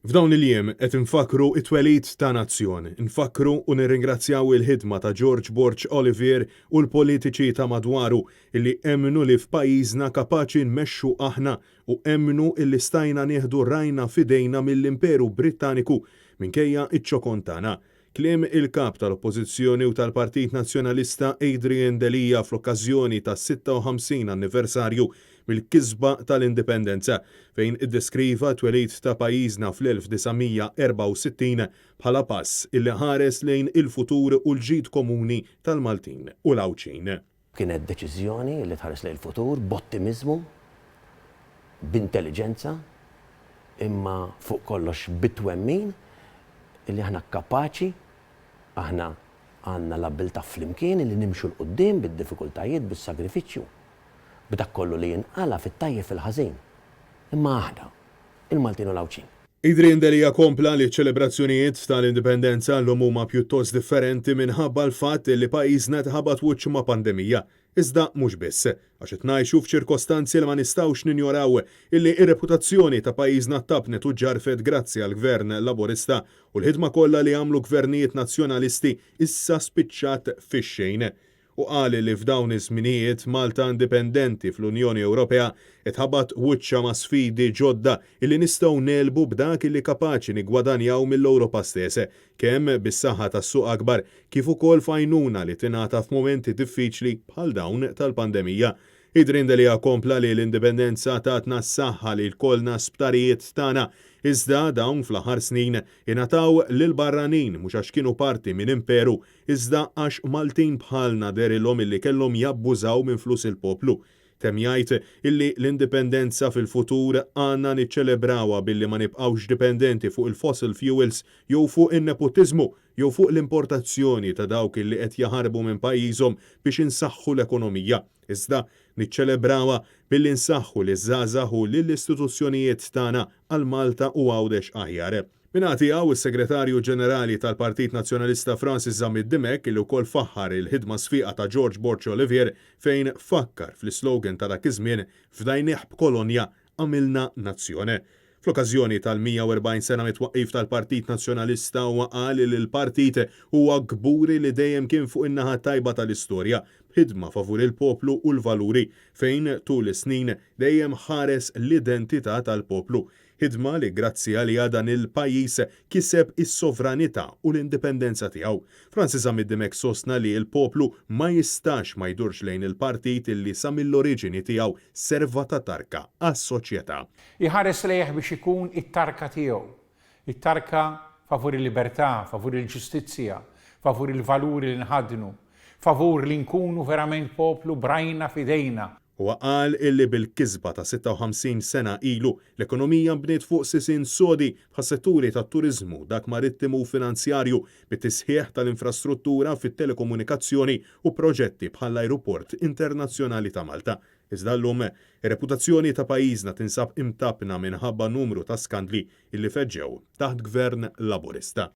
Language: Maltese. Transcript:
F'dawn il-jiem qed infakkru t-twelid ta' nazzjon, infakkru u nirringrazzjaw il-ħidma ta' George Borg Olivier u l-politiċi ta' madwaru illi emmnu li f'pajjiżna kapaċi nmexxu aħna u emmnu illi stajna nieħdu rajna f'idejna mill-Imperu Brittaniku minkejja ċ-ċokon tagħna. Kliem il-Kap tal-Oppożizzjoni u tal-Partit Nazzjonalista Adrian Delia fl-okkażjoni tas-56 anniversarju mill-kisba tal-Indipendenza, fejn iddeskriva t-twelid ta' pajjiżna fl-1964 bħala pass illi ħares lejn il-futur u l-ġid komuni tal-Maltin u l-Għawdxin. Kienet deċiżjoni li tħares lejn il-futur b'ottimiżmu, b'intelliġenza, imma fuq kollox bit-twemmin li aħna kapaċi, aħna għandna l-abbiltà flimkien li nimxu 'l quddiem bid-diffikultajiet, bis-sagrifiċċju, b'dak kollu li jinqala' fit-tajjeb fil-ħażin. Imma aħna, il-Maltin u l-Għawdxin. Adrian Delia kompla li ċ-ċelebrazzjonijiet tal-Indipendenza llum huma pjuttost differenti minħabba l-fatt li pajjiżna qed iħabbat wiċċu ma' pandemija. Iżda mhux biss. Għax qed ngħixu f'ċirkostanzi li ma nistgħux ninjoraw illi r-reputazzjoni ta' pajjiżna ttappnet u ġġarfet grazzi għall-Gvern Laburista u l-ħidma kollha li għamlu gvernijiet Nazzjonalisti issa spiċċat fix-xejn. Hu qal li f'dawn iż-żminijiet Malta indipendenti fl-Unjoni Ewropea qed tħabbat wiċċha ma' sfidi ġodda illi nistgħu negħlbu b'dak illi kapaċi niggwadanjaw mill-Ewropa stess, kemm bis-saħħa tas-suq akbar kif ukoll f'għajnuna li tingħata f'mumenti diffiċli bħal dawn tal-pandemija. Adrian Delia kompla li l-indipendenza tatna s-saħħa li jkollna sptarijiet tagħna, iżda dawn fl-aħħar snin ingħataw lill-barranin mhux għax kienu parti minn imperu iżda għax Maltin bħalna dehrilhom illi kellhom jabbużaw minn flus il-poplu. Temm jgħid illi l-indipendenza fil-futur għandna niċċelebrawha billi ma nibqgħux dipendenti fuq il-fossil fuels jew fuq in-neputiżmu jew fuq l-importazzjoni ta' dawk illi qed jaħarbu minn pajjiżhom biex insaħħu l-ekonomija, iżda niċċelebrawha billi nsaħħu liż-żgħażagħ u lill-istituzzjonijiet tagħna għal Malta u Għawdex aħjar. Min-naħa tiegħu, is-Segretarju Ġenerali tal-Partit Nazzjonalista Francis Zammit Dimech li wkoll faħħar il-ħidma sfiqa ta' George Borg Olivier fejn fakkar fl-islogan ta' dak iż-żmien Fdajnih b'kolonja, għamilna nazzjon. Fl-okkażjoni tal-140 sena mit-twaqqif tal-Partit Nazzjonalista huwa qal li l-partit huwa kburi li dejjem kien fuq in-naħa t-tajba tal-istorja b'ħidma favur il-poplu u l-valuri fejn tul is-snin dejjem ħares l-identità tal-poplu. Ħidma li grazzi għaliha dan il-pajjiż kiseb is-sovranità u l-indipendenza tiegħu. Francis Zammit Dimech sostna li l-poplu ma jistax ma jdurx lejn il-partit li sa mill-oriġini tiegħu serva ta' tarka għas-soċjetà. Iħares lejh biex ikun it-tarka tiegħu. It-tarka favur il-libertà, favur il-ġustizzja, favur il-valuri li nħaddnu, favur li nkunu verament poplu b'rajna f'idejna. Huwa qal illi bil-kisba ta' 56 sena ilu, l-ekonomija nbniet fuq sisien sodi bħas-setturi tat-turiżmu, dak marittimu u finanzjarju, bit-tisħiħ tal-infrastruttura fit-telekomunikazzjoni u proġetti bħall-Ajruport Internazzjonali ta' Malta. Iżda llum, ir-reputazzjoni ta' pajjiżna tinsab imtappna minħabba numru ta' skandli illi feġġew taħt Gvern Laburista.